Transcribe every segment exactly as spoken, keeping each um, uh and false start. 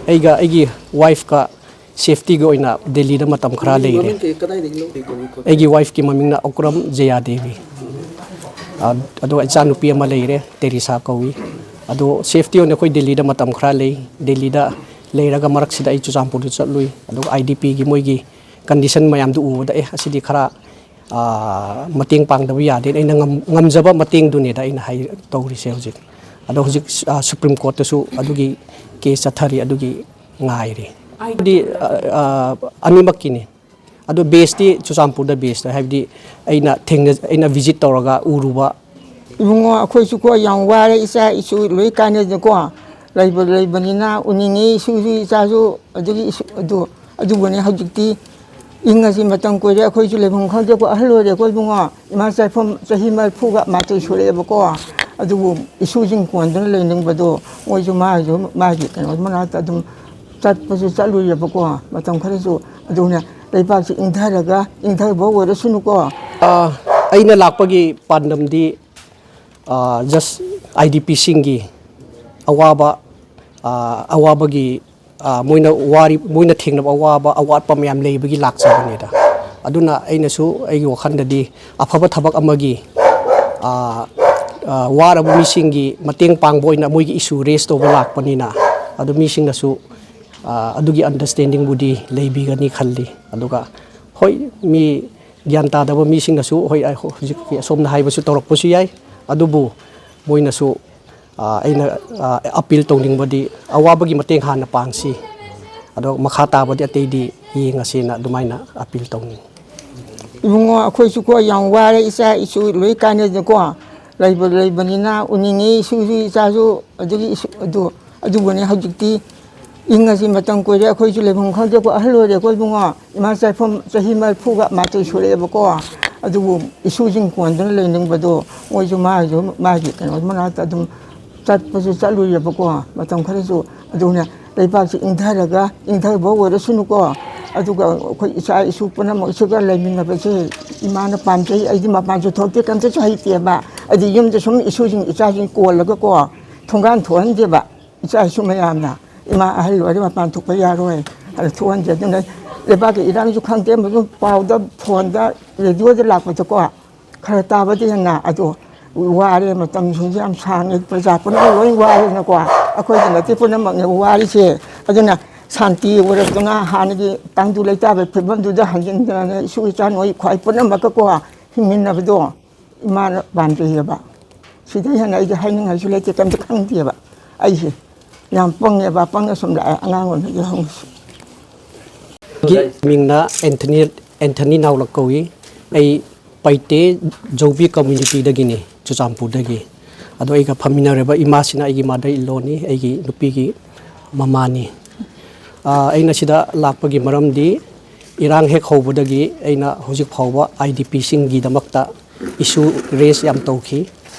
ꯑꯩꯒ ꯑꯩꯒꯤ ꯋꯥꯏꯐꯀ ꯁꯦꯐꯇꯤꯒꯤ ꯑꯣꯏꯅ ꯗꯦꯜꯂꯤꯗ ꯃꯇꯝ ꯈꯔ ꯂꯩꯔꯦ꯫ ꯃꯃꯤꯡ ꯀꯩ, ꯀꯗꯥꯏꯗꯒꯤꯅꯣ? ꯀꯩ ꯀꯧꯏ ꯈꯣꯠꯀꯦ? ꯑꯩꯒꯤ ꯋꯥꯏꯐꯀꯤ ꯃꯃꯤꯡꯅ ꯑꯣꯀ꯭ꯔꯝ ꯖꯌꯥꯗꯦꯕꯤ꯫ ꯑ, ꯑꯗꯨꯒ ꯏꯆꯥꯅꯨꯄꯤ ꯑꯃ ꯂꯩꯔꯦ, ꯇꯦꯔꯤꯁꯥ ꯀꯧꯏ꯫ ꯑꯗꯣ ꯁꯦꯐꯇꯤ ꯑꯣꯏꯅ ꯑꯩꯈꯣꯏ ꯗꯦꯜꯂꯤꯗ ꯃꯇꯝ ꯈꯔ ꯂꯩ꯫ ꯗꯦꯜꯂꯤꯗ ꯂꯩꯔꯒ ꯃꯔꯛꯁꯤꯗ ꯑꯩ ꯆꯨꯔꯆꯥꯟꯄꯨꯔꯗ ꯆꯠꯂꯨꯏ꯫ ꯑꯗꯨꯒ ꯑꯥꯏ ꯗꯤ ꯄꯤꯒꯤ ꯃꯣꯏꯒꯤ ꯀꯟꯗꯤꯁꯟ ꯃꯌꯥꯝꯗꯨ ꯎꯕꯗ, "ꯑꯦ, ꯑꯁꯤꯗꯤ ꯈꯔ, ꯑ, ꯃꯇꯦꯡ ꯄꯥꯡꯗꯕ ꯌꯥꯗꯦꯅ" ꯑꯩꯅ ꯉꯝ-, ꯉꯝꯖꯕ ꯃꯇꯦꯡꯗꯨꯅꯦꯗ ꯑꯩꯅ ꯍꯥꯏ-, ꯇꯧꯔꯤꯁꯦ ꯍꯧꯖꯤꯛ꯫ ꯑꯗꯣ ꯍꯧꯖꯤꯛ, ꯑ, ꯁꯨꯄ꯭ꯔꯤꯝ ꯀꯣꯔꯠꯇꯁꯨ ꯑꯗꯨꯒꯤ ꯀꯦꯁ ꯆꯠꯊꯔꯤ, ꯑꯗꯨꯒꯤ ꯉꯥꯏꯔꯤ꯫ ꯍꯥꯏꯗꯤ, ꯑ, ꯑ, ꯑꯅꯤꯃꯛꯀꯤꯅꯤ꯫ ꯑꯗꯣ ꯕꯦꯁꯇꯤ ꯆꯨꯔꯆꯥꯟꯄꯨꯔꯗ ꯕꯦꯁꯇ, ꯍꯥꯏꯕꯗꯤ ꯑꯩꯅ ꯊꯦꯡꯅ-, ꯑꯩꯅ ꯚꯤꯖꯤꯠ ꯇꯧꯔꯒ ꯎꯔꯨꯕ꯫ ꯏꯕꯨꯡꯉꯣ, ꯑꯩꯈꯣꯏꯁꯨ ꯀꯣ ꯌꯥꯝ ꯋꯥꯔꯦ, ꯏꯆꯥ ꯏꯁꯨ ꯂꯣꯏ ꯀꯥꯏꯅꯗꯅꯀꯣ ꯂꯩꯕ, ꯂꯩꯕꯅꯤꯅ ꯎꯅꯤꯡꯉꯤ ꯏꯁꯨꯁꯨ ꯏꯆꯥꯁꯨ, ꯑꯗꯨꯒꯤ ꯏꯁꯨ-, ꯑꯗꯨ, ꯑꯗꯨꯕꯨꯅꯦ ꯍꯧꯖꯤꯛꯇꯤ ꯏꯪꯉꯁꯤ ꯃꯇꯝ ꯀꯨꯏꯔꯦ, ꯑꯩꯈꯣꯏꯁꯨ ꯂꯩꯐꯝ ꯈꯪꯗꯦꯀꯣ, ꯑꯍꯜ ꯑꯣꯏꯔꯦꯀꯣ ꯏꯕꯨꯡꯉꯣ꯫ ꯏꯃꯥ ꯆꯥꯏꯐꯝ ꯆꯍꯤ ꯃꯔꯤꯐꯨꯒ ꯃꯥꯊꯣꯏ ꯁꯨꯔꯛꯑꯦꯕꯀꯣ꯫ ꯑꯗꯨꯕꯨ ꯏꯁꯨꯁꯤꯡ ꯀꯣꯟꯗꯨꯅ ꯂꯩꯅꯤꯡꯕꯗꯣ, ꯃꯣꯏꯁꯨ ꯃꯥꯒꯤꯁꯨ ꯃꯥꯒꯤ ꯀꯩꯅꯣ ꯃꯅꯥꯛꯇ ꯑꯗꯨꯝ ꯆꯠꯄꯁꯨ ꯆꯠꯂꯨꯏꯌꯦꯕꯀꯣ, ꯃꯇꯝ ꯈꯔꯁꯨ꯫ ꯑꯗꯨꯅ ꯂꯩꯕꯥꯛꯁꯤ ꯏꯪꯊꯔꯒ, ꯏꯪꯊꯕ ꯑꯣꯏꯔꯁꯅꯨꯀꯣ꯫ ꯑ, ꯑꯩꯅ ꯂꯥꯛꯄꯒꯤ ꯄꯥꯟꯗꯝꯗꯤ, ꯑ, ꯖꯁ ꯑꯥꯏ ꯗꯤ ꯄꯤꯁꯤꯡꯒꯤ ꯑꯋꯥꯕ, ꯑ, ꯑꯋꯥꯕꯒꯤ, ꯑ, ꯃꯣꯏꯅ ꯋꯥꯔꯤ-, ꯃꯣꯏꯅ ꯊꯦꯡꯅꯕ ꯑꯋꯥꯕ, ꯑꯋꯥꯠꯄ ꯃꯌꯥꯝ ꯂꯩꯕꯒꯤ ꯂꯥꯛꯆꯕꯅꯤꯗ꯫ ꯑꯗꯨꯅ ꯑꯩꯅꯁꯨ ꯑꯩꯒꯤ ꯋꯥꯈꯜꯗꯗꯤ ꯑꯐꯕ ꯊꯕꯛ ꯑꯃꯒꯤ, ꯑ, ꯑ, ꯋꯥꯔꯕ ꯃꯤꯁꯤꯡꯒꯤ ꯃꯇꯦꯡ ꯄꯥꯡꯕ ꯑꯣꯏꯅ ꯃꯣꯏꯒꯤ ꯏꯁꯨ ꯔꯦꯁ ꯇꯧꯕ ꯂꯥꯛꯄꯅꯤꯅ, ꯑꯗꯨ ꯃꯤꯁꯤꯡꯅꯁꯨ, ꯑ, ꯑꯗꯨꯒꯤ ꯑꯟꯗꯔꯁ꯭ꯇꯦꯟꯗꯤꯡꯕꯨꯗꯤ ꯂꯩꯕꯤꯒꯅꯤ ꯈꯜꯂꯤ꯫ ꯑꯗꯨꯒ ꯍꯣꯏ, ꯃꯤ ꯒ꯭ꯌꯥꯟ ꯇꯥꯗꯕ ꯃꯤꯁꯤꯡꯅꯁꯨ, ꯍꯣꯏ, ꯑꯩ ꯍꯧꯖꯤꯛꯀꯤ ꯑꯁꯣꯝꯅ ꯍꯥꯏꯕꯁꯨ ꯇꯧꯔꯛꯄꯁꯨ ꯌꯥꯏ, ꯑꯗꯨꯕꯨ ꯃꯣꯏꯅꯁꯨ, ꯑ, ꯑꯩꯅ, ꯑ, ꯑꯄꯤꯜ ꯇꯧꯅꯤꯡꯕꯗꯤ ꯑꯋꯥꯕꯒꯤ ꯃꯇꯦꯡ ꯍꯥꯟꯅ ꯄꯥꯡꯁꯤ, ꯑꯗꯣ ꯃꯈꯥ ꯇꯥꯕꯗꯤ ꯑꯇꯩꯗꯤ ꯌꯦꯡꯉꯁꯦꯅ ꯑꯗꯨꯃꯥꯏꯅ ꯑꯄꯤꯜ ꯇꯧꯅꯤꯡꯉꯤ꯫ ꯏꯕꯨꯡꯉꯣ, ꯑꯩꯈꯣꯏꯁꯨ ꯀꯣ ꯌꯥꯝ ꯋꯥꯔꯦ, ꯏꯆꯥ ꯏꯁꯨ ꯂꯣꯏ ꯀꯥꯏꯅꯗꯅꯀꯣ ꯂꯩꯕ, ꯂꯩꯕꯅꯤꯅ ꯎꯅꯤꯡꯉꯤ ꯏꯁꯨꯁꯨ ꯏꯆꯥꯁꯨ, ꯑꯗꯨꯒꯤ ꯏꯁꯨ-, ꯑꯗꯨ, ꯑꯗꯨꯕꯨꯅꯦ ꯍꯧꯖꯤꯛꯇꯤ ꯏꯪꯉꯁꯤ ꯃꯇꯝ ꯀꯨꯏꯔꯦ, ꯑꯩꯈꯣꯏꯁꯨ ꯂꯩꯐꯝ ꯈꯪꯗꯦꯀꯣ, ꯑꯍꯜ ꯑꯣꯏꯔꯦꯀꯣ ꯏꯕꯨꯡꯉꯣ꯫ ꯏꯃꯥ ꯆꯥꯏꯐꯝ ꯆꯍꯤ ꯃꯔꯤꯐꯨꯒ ꯃꯥꯊꯣꯏ ꯁꯨꯔꯛꯑꯦꯕꯀꯣ꯫ ꯑꯗꯨꯕꯨ ꯏꯁꯨꯁꯤꯡ ꯀꯣꯟꯗꯨꯅ ꯂꯩꯅꯤꯡꯕꯗꯣ, ꯃꯣꯏꯁꯨ ꯃꯥꯒꯤꯁꯨ ꯃꯥꯒꯤ ꯀꯩꯅꯣ ꯃꯅꯥꯛꯇ ꯑꯗꯨꯝ ꯆꯠꯄꯁꯨ ꯆꯠꯂꯨꯏꯌꯦꯕꯀꯣ, ꯃꯇꯝ ꯈꯔꯁꯨ꯫ ꯑꯗꯨꯅ ꯂꯩꯕꯥꯛꯁꯤ ꯏꯪꯊꯔꯒ, ꯏꯪꯊꯕ ꯑꯣꯏꯔꯁꯅꯨꯀꯣ꯫ ꯑꯗꯨꯒ ꯑꯩꯈꯣꯏ ꯏꯆꯥ ꯏꯁꯨ ꯄꯨꯝꯅꯃꯛꯁꯤꯒ ꯂꯩꯃꯤꯟꯅꯕꯁꯦ ꯏꯃꯥꯅ ꯄꯥꯝꯖꯩ꯫ ꯑꯩꯗꯤ ꯃꯄꯥꯟꯁꯨ ꯊꯣꯛꯇꯦ, ꯀꯩꯝꯇꯁꯨ ꯍꯩꯇꯦꯕ꯫ ꯑꯩꯗꯤ ꯌꯨꯝꯗ ꯁꯨꯝ ꯏꯁꯨꯁꯤꯡ, ꯏꯆꯥꯁꯤꯡ ꯀꯣꯜꯂꯒꯀꯣ, ꯊꯣꯡꯒꯥꯟ ꯊꯣꯛꯍꯟꯗꯦꯕ꯫ ꯏꯆꯥ ꯏꯁꯨ ꯃꯌꯥꯝꯅ ꯏꯃꯥ ꯑꯍꯜ ꯑꯣꯏꯔꯦ, ꯃꯄꯥꯟ ꯊꯣꯛꯄ ꯌꯥꯔꯣꯏ, ꯑꯗꯨ ꯊꯣꯛꯍꯟꯁꯦ꯫ ꯑꯗꯨꯅ ꯂꯩꯕꯥꯛꯀꯤ ꯏꯔꯥꯡꯁꯨ ꯈꯪꯗꯦ, ꯑꯗꯨꯝ ꯄꯥꯎꯗ, ꯐꯣꯟꯗ, ꯔꯦꯗꯤꯑꯣꯗ ꯂꯥꯛꯄꯗꯀꯣ, ꯈꯔ ꯇꯥꯕꯗꯤ ꯍꯦꯟꯅ ꯑꯗꯣ ꯋꯥꯔꯦ꯫ ꯃꯇꯝꯁꯤꯡꯁꯦ ꯌꯥꯝ ꯁꯥꯡꯉꯦ, ꯄ꯭ꯔꯖꯥ ꯄꯨꯝꯅꯃꯛ ꯂꯣꯏ ꯋꯥꯔꯦꯅꯀꯣ, ꯑꯩꯈꯣꯏꯗ ꯅꯠꯇꯦ, ꯄꯨꯝꯅꯃꯛꯅꯦ ꯋꯥꯔꯤꯁꯦ꯫ ꯑꯗꯨꯅ ꯁꯥꯟꯇꯤ ꯑꯣꯏꯔꯛꯇꯅ ꯍꯥꯟꯅꯒꯤ ꯇꯥꯡꯗꯨ ꯂꯩꯇꯥꯕꯒꯤ ꯐꯤꯕꯝꯗꯨꯗ ꯍꯟꯖꯤꯟꯗꯅ ꯏꯁꯨ ꯏꯆꯥ ꯅꯣꯏ ꯈ꯭ꯋꯥꯏ ꯄꯨꯝꯅꯃꯛꯀꯀꯣ ꯍꯤꯡꯃꯤꯟꯅꯕꯗꯣ ꯏꯃꯥꯅ ꯄꯥꯝꯖꯩꯌꯦꯕ꯫ ꯁꯤꯗꯩ ꯍꯦꯟꯅ ꯑꯩꯗꯤ ꯍꯥꯏꯅꯤꯡꯉꯥꯏꯁꯨ ꯂꯩꯇꯦ, ꯀꯩꯝꯇ ꯈꯪꯗꯦꯕ꯫ ꯑꯩꯁꯦ ꯌꯥꯝ ꯄꯪꯉꯦꯕ, ꯄꯪꯅ ꯁꯨꯝ ꯂꯥꯛꯑꯦ ꯑꯉꯥꯡ ꯑꯣꯏꯅ ꯍꯧꯅꯁꯨ꯫ ꯑꯩꯒꯤ ꯃꯤꯡꯅ ꯑꯦꯟꯊꯅꯤ, ꯑꯦꯟꯊꯅꯤ ꯅꯥꯎꯂꯛ ꯀꯧꯏ꯫ ꯑꯩ ꯄꯩꯇꯦ ꯖꯧꯕꯤ ꯀꯝꯃ꯭ꯌꯨꯅꯤꯇꯤꯗꯒꯤꯅꯤ, ꯆꯨꯔꯆꯥꯟꯄꯨꯔꯗꯒꯤ꯫ ꯑꯗꯣ ꯑꯩꯒ ꯐꯝꯃꯤꯟꯅꯔꯤꯕ ꯏꯃꯥꯁꯤꯅ ꯑꯩꯒꯤ ꯃꯥꯗꯔ ꯏꯟ ꯂꯣꯅꯤ, ꯑꯩꯒꯤ ꯅꯨꯄꯤꯒꯤ ꯃꯃꯥꯅꯤ꯫ ꯑꯥ, ꯑꯩꯅ ꯁꯤꯗ ꯂꯥꯛꯄꯒꯤ ꯃꯔꯝꯗꯤ ꯏꯔꯥꯡ ꯍꯦꯛ ꯍꯧꯕꯗꯒꯤ ꯑꯩꯅ ꯍꯧꯖꯤꯛ ꯐꯥꯎꯕ ꯑꯥꯏ ꯗꯤ ꯄꯤꯁꯤꯡꯒꯤꯗꯃꯛꯇ ꯏꯁꯨ ꯔꯦꯁ ꯌꯥꯝ ꯇꯧꯈꯤ꯫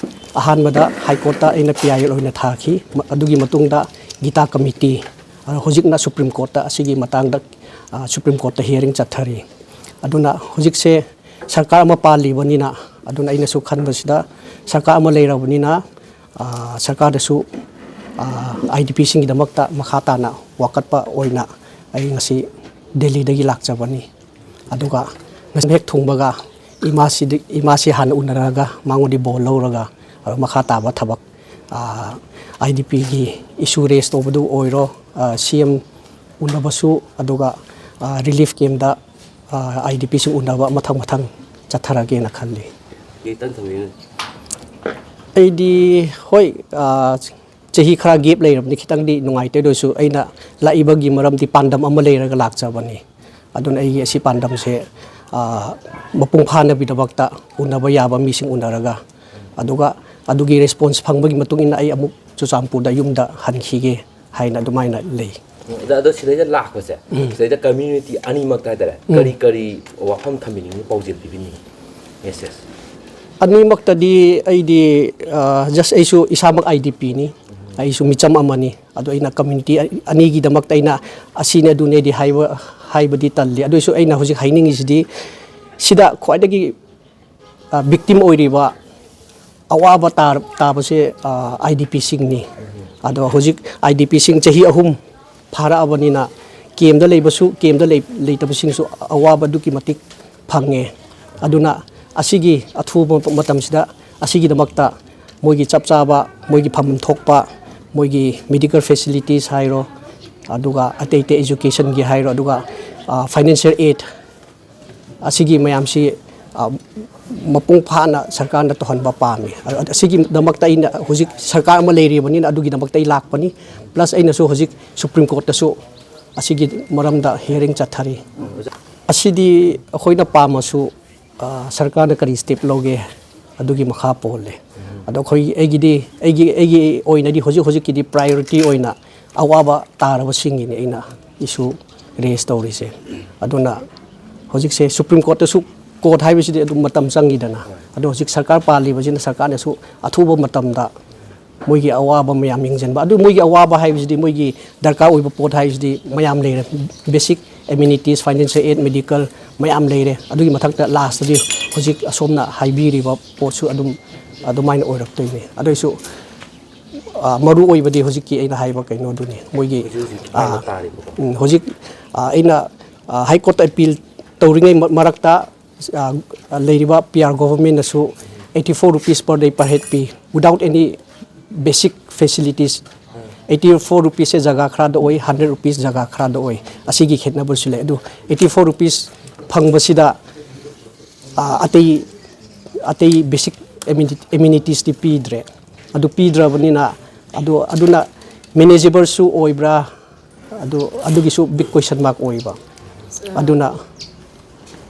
ꯑꯍꯥꯟꯕꯗ ꯍꯥꯏ ꯀꯣꯔꯠꯇ ꯑꯩꯅ ꯄꯤ ꯑꯥꯏ ꯑꯦꯜ ꯑꯣꯏꯅ ꯊꯥꯈꯤ꯫ ꯃ-, ꯑꯗꯨꯒꯤ ꯃꯇꯨꯡꯗ ꯒꯤꯇꯥ ꯀꯃꯤꯇꯤ, ꯑꯗꯣ ꯍꯧꯖꯤꯛꯅ ꯁꯨꯄ꯭ꯔꯤꯝ ꯀꯣꯔꯠꯇ ꯑꯁꯤꯒꯤ ꯃꯇꯥꯡꯗ, ꯑ, ꯁꯨꯄ꯭ꯔꯤꯝ ꯀꯣꯔꯠꯇ ꯍꯤꯌꯥꯔꯤꯡ ꯆꯠꯊꯔꯤ꯫ ꯑꯗꯨꯅ ꯍꯧꯖꯤꯛꯁꯦ ꯁꯔꯀꯥꯔ ꯑꯃ ꯄꯥꯜꯂꯤꯕꯅꯤꯅ, ꯑꯗꯨꯅ ꯑꯩꯅꯁꯨ ꯈꯟꯕꯁꯤꯗ ꯁꯔꯀꯥꯔ ꯑꯃ ꯂꯩꯔꯕꯅꯤꯅ, ꯑ, ꯁꯔꯀꯥꯔꯗꯁꯨ, ꯑ, ꯑꯥꯏ ꯗꯤ ꯄꯤꯁꯤꯡꯒꯤꯗꯃꯛꯇ ꯃꯈꯥ ꯇꯥꯅ ꯋꯥꯀꯠꯄ ꯑꯣꯏꯅ ꯑꯩ ꯉꯁꯤ ꯗꯦꯜꯂꯤꯗꯒꯤ ꯂꯥꯛꯆꯕꯅꯤ꯫ ꯑꯗꯨꯒ ꯉꯁꯤ ꯍꯦꯛ ꯊꯨꯡꯕꯒ ꯏꯃꯥꯁꯤꯗꯤ, ꯏꯃꯥꯁꯤ ꯍꯥꯟꯅ ꯎꯅꯔꯒ ꯃꯉꯣꯟꯗꯤ ꯕꯣꯔ ꯂꯧꯔꯒ, ꯑꯗꯨ ꯃꯈꯥ ꯇꯥꯕ ꯊꯕꯛ, ꯑꯥꯏ ꯗꯤ ꯄꯤꯒꯤ ꯏꯁꯨ ꯔꯦꯁ ꯇꯧꯕꯗꯨ ꯑꯣꯏꯔꯣ, ꯁꯤ ꯑꯦꯝ ꯎꯅꯕꯁꯨ, ꯑꯗꯨꯒ ꯔꯤꯂꯤꯐ ꯀꯦꯝꯗ ꯑꯥꯏ ꯗꯤ ꯄꯤꯁꯤꯡ ꯎꯅꯕ ꯃꯊꯪ ꯃꯊꯪ ꯆꯠꯊꯔꯒꯦꯅ ꯈꯜꯂꯤ꯫ ꯀꯩꯇꯪ ꯊꯝꯕꯤꯒꯅꯤ? ꯑꯩꯗꯤ ꯍꯣꯏ, ꯑꯥ, ꯆꯍꯤ ꯈꯔ ꯒꯦꯞ ꯂꯩꯔꯕꯗꯤ ꯈꯤꯇꯪꯗꯤ ꯅꯨꯡꯉꯥꯏꯇꯦ꯫ ꯑꯗꯨ ꯑꯣꯏꯔꯁꯨ ꯑꯩꯅ ꯂꯥꯛꯏꯕꯒꯤ ꯃꯔꯝꯗꯤ ꯄꯥꯟꯗꯝ ꯑꯃ ꯂꯩꯔꯒ ꯂꯥꯛꯆꯕꯅꯤ꯫ ꯑꯗꯨꯅ ꯑꯩꯒꯤ ꯑꯁꯤ ꯄꯥꯟꯗꯝꯁꯦ, ꯑꯥ, ꯃꯄꯨꯡ ꯐꯥꯅꯕꯒꯤꯗꯃꯛꯇ ꯎꯅꯕ ꯌꯥꯕ ꯃꯤꯁꯤꯡ ꯎꯅꯔꯒ, ꯑꯗꯨꯒ ꯑꯗꯨꯒꯤ ꯔꯦꯁꯄꯣꯟꯁ ꯐꯪꯕꯒꯤ ꯃꯇꯨꯡ ꯏꯟꯅ ꯑꯩ ꯑꯃꯨꯛ ꯆꯨꯔꯆꯥꯟꯄꯨꯔꯗ ꯌꯨꯝꯗ ꯍꯟꯈꯤꯒꯦ ꯍꯥꯏꯅ ꯑꯗꯨꯃꯥꯏꯅ ꯂꯩ꯫ ꯑꯗ ꯑꯗꯣ ꯁꯤꯗꯩꯗ ꯂꯥꯛꯄꯁꯦ, ꯁꯤꯗꯩꯗ ꯀꯝꯃ꯭ꯌꯨꯅꯤꯇꯤ ꯑꯅꯤꯃꯛꯇ ꯍꯥꯏꯇꯥꯔꯦ, ꯀꯔꯤ ꯀꯔꯤ ꯋꯥꯐꯝ ꯊꯝꯕꯤꯅꯤꯡꯉꯤ, ꯄꯥꯎꯖꯦꯜ ꯄꯤꯕꯤꯅꯤꯡꯉꯤ, ꯃꯦꯁꯦꯖ? ꯑꯅꯤꯃꯛꯇꯗꯤ ꯑꯩꯗꯤ, ꯑ, ꯖꯁ ꯑꯩꯁꯨ ꯏꯁꯥꯃꯛ ꯑꯥꯏ ꯗꯤ ꯄꯤꯅꯤ, ꯑꯩꯁꯨ ꯃꯤꯆꯝ ꯑꯃꯅꯤ꯫ ꯑꯗꯣ ꯑꯩꯅ ꯀꯝꯃ꯭ꯌꯨꯅꯤꯇꯤ ꯑꯅꯤꯒꯤꯗꯃꯛꯇ ꯑꯩꯅ ꯑꯁꯤꯅꯤ ꯑꯗꯨꯅꯦꯗꯤ ꯍꯥꯏꯕ, ꯍꯥꯏꯕꯗꯤ ꯇꯜꯂꯤ꯫ ꯑꯗꯨ ꯑꯣꯏꯔꯁꯨ ꯑꯩꯅ ꯍꯧꯖꯤꯛ ꯍꯥꯏꯅꯤꯡꯉꯤꯁꯤꯗꯤ ꯁꯤꯗ ꯈ꯭ꯋꯥꯏꯗꯒꯤ, ꯑ, ꯚꯤꯛꯇꯤꯝ ꯑꯣꯏꯔꯤꯕ, ꯑꯋꯥꯕ ꯇꯥꯔ-, ꯇꯥꯕꯁꯦ, ꯑ, ꯑꯥꯏ ꯗꯤ ꯄꯤꯁꯤꯡꯅꯤ꯫ ꯑꯗꯣ ꯍꯧꯖꯤꯛ ꯑꯥꯏ ꯗꯤ ꯄꯤꯁꯤꯡ ꯆꯍꯤ ꯑꯍꯨꯝ ꯐꯥꯔꯛꯑꯕꯅꯤꯅ, ꯀꯦꯝꯗ ꯂꯩꯕꯁꯨ, ꯀꯦꯝꯗ ꯂꯩ-, ꯂꯩꯇꯕꯁꯤꯡꯁꯨ ꯑꯋꯥꯕ ꯑꯗꯨꯛꯀꯤ ꯃꯇꯤꯛ ꯐꯪꯉꯦ꯫ ꯑꯗꯨꯅ ꯑꯁꯤꯒꯤ ꯑꯊꯨꯕ ꯃꯇꯝꯁꯤꯗ ꯑꯁꯤꯒꯤꯗꯃꯛꯇ ꯃꯣꯏꯒꯤ ꯆꯞ ꯆꯥꯕ, ꯃꯣꯏꯒꯤ ꯐꯝꯐꯝ ꯊꯣꯛꯄ, ꯃꯣꯏꯒꯤ medical facilities ꯍꯥꯏꯔꯣ, ꯑꯗꯨꯒ ꯑꯇꯩ ꯑꯇꯩ educationꯒꯤ ꯍꯥꯏꯔꯣ, ꯑꯗꯨꯒ, ꯑ, financial aid, ꯑꯁꯤꯒꯤ ꯃꯌꯥꯝꯁꯤ, ꯑ, ꯃꯄꯨꯡ ꯐꯥꯅ ꯁꯔꯀꯥꯔꯅ ꯇꯧꯍꯟꯕ ꯄꯥꯝꯃꯤ꯫ ꯑ-, ꯑꯁꯤꯒꯤꯗꯃꯛꯇ ꯑꯩꯅ ꯍꯧꯖꯤꯛ ꯁꯔꯀꯥꯔ ꯑꯃ ꯂꯩꯔꯤꯕꯅꯤꯅ ꯑꯗꯨꯒꯤꯗꯃꯛꯇ ꯑꯩ ꯂꯥꯛꯄꯅꯤ꯫ Plus ꯑꯩꯅꯁꯨ ꯍꯧꯖꯤꯛ Supreme Courtꯇꯁꯨ ꯑꯁꯤꯒꯤ ꯃꯔꯝꯗ hearing ꯆꯠꯊꯔꯤ꯫ ꯑꯁꯤꯗꯤ ꯑꯩꯈꯣꯏꯅ ꯄꯥꯝꯃꯁꯨ, ꯑ, ꯁꯔꯀꯥꯔꯅ ꯀꯔꯤ step ꯂꯧꯒꯦ ꯑꯗꯨꯒꯤ ꯃꯈꯥ ꯄꯣꯜꯂꯦ꯫ ꯑꯗꯣ ꯑꯩꯈꯣꯏ, ꯑꯩꯒꯤꯗꯤ, ꯑꯩꯒꯤ, ꯑꯩꯒꯤ ꯑꯣꯏꯅꯗꯤ ꯍꯧꯖꯤꯛ ꯍꯧꯖꯤꯛꯀꯤꯗꯤ priority ꯑꯣꯏꯅ ꯑꯋꯥꯕ ꯇꯥꯔꯕꯁꯤꯡꯒꯤꯅꯤ ꯑꯩꯅ issue raise ꯇꯧꯔꯤꯁꯦ꯫ ꯑꯗꯨꯅ ꯍꯧꯖꯤꯛꯁꯦ Supreme Courtꯇꯁꯨ, court ꯍꯥꯏꯕꯁꯤꯗꯤ ꯑꯗꯨꯝ ꯃꯇꯝ ꯆꯪꯉꯤꯗꯅ꯫ ꯑꯗꯣ ꯍꯧꯖꯤꯛ ꯁꯔꯀꯥꯔ ꯄꯥꯜꯂꯤꯕꯁꯤꯅ ꯁꯔꯀꯥꯔꯅꯁꯨ ꯑꯊꯨꯕ ꯃꯇꯝꯗ ꯃꯣꯏꯒꯤ ꯑꯋꯥꯕ ꯃꯌꯥꯝ ꯌꯦꯡꯁꯤꯟꯕ꯫ ꯑꯗꯨ ꯃꯣꯏꯒꯤ ꯑꯋꯥꯕ ꯍꯥꯏꯕꯁꯤꯗꯤ, ꯃꯣꯏꯒꯤ ꯗꯔꯀꯥꯔ ꯑꯣꯏꯕ ꯄꯣꯠ ꯍꯥꯏꯕꯁꯤꯗꯤ ꯃꯌꯥꯝ ꯂꯩꯔꯦ, basic amenities, financial aid, medical ꯃꯌꯥꯝ ꯂꯩꯔꯦ꯫ ꯑꯗꯨꯒꯤ ꯃꯊꯛꯇ lastꯇꯗꯤ ꯍꯧꯖꯤꯛ ꯑꯁꯣꯝꯅ ꯍꯥꯏꯕꯤꯔꯤꯕ ꯄꯣꯠꯁꯨ ꯑꯗꯨꯝ ꯑꯗꯨꯃꯥꯏꯅ ꯑꯣꯏꯔꯛꯇꯣꯏꯅꯤ꯫ ꯑꯗꯨꯏꯁꯨ, ꯑ, ꯃꯔꯨ ꯑꯣꯏꯕꯗꯤ ꯍꯧꯖꯤꯛꯀꯤ ꯑꯩꯅ ꯍꯥꯏꯕ ꯀꯩꯅꯣꯗꯨꯅꯤ, ꯃꯣꯏꯒꯤ, ꯍꯧꯖꯤꯛ ꯍꯧꯖꯤꯛ ꯑ, ꯇꯥꯔꯤꯕꯀꯣ꯫ ꯎꯝ, ꯍꯧꯖꯤꯛ, ꯑ, ꯑꯩꯅ, ꯑ, High Courtꯇ appeal ꯇꯧꯔꯤꯉꯩ ꯃ-, ꯃꯔꯛꯇ, ꯑ, ꯂꯩꯔꯤꯕ P R governmentꯅꯁꯨ eighty four rupees per day per head ꯄꯤ, without any basic facilities꯫ Eighty four rupeesꯁꯦ ꯖꯒꯥ ꯈꯔꯗ ꯑꯣꯏ, hundred rupees ꯖꯒꯥ ꯈꯔꯗ ꯑꯣꯏ꯫ ꯑꯁꯤꯒꯤ ꯈꯦꯠꯅꯕꯁꯨ ꯂꯩ꯫ ꯑꯗꯨ eighty four rupees ꯐꯪꯕꯁꯤꯗ, ꯑ, ꯑꯇꯩ, ꯑꯇꯩ basic ameni-, amenitiesꯇꯤ ꯄꯤꯗ꯭ꯔꯦ꯫ ꯑꯗꯨ ꯄꯤꯗ꯭ꯔꯕꯅꯤꯅ, ꯑꯗꯨ, ꯑꯗꯨꯅ manageableꯁꯨ ꯑꯣꯏꯕ꯭ꯔꯥ? ꯑꯗꯨ, ꯑꯗꯨꯒꯤꯁꯨ big question mark ꯑꯣꯏꯕ꯫ ꯑꯗꯨꯅ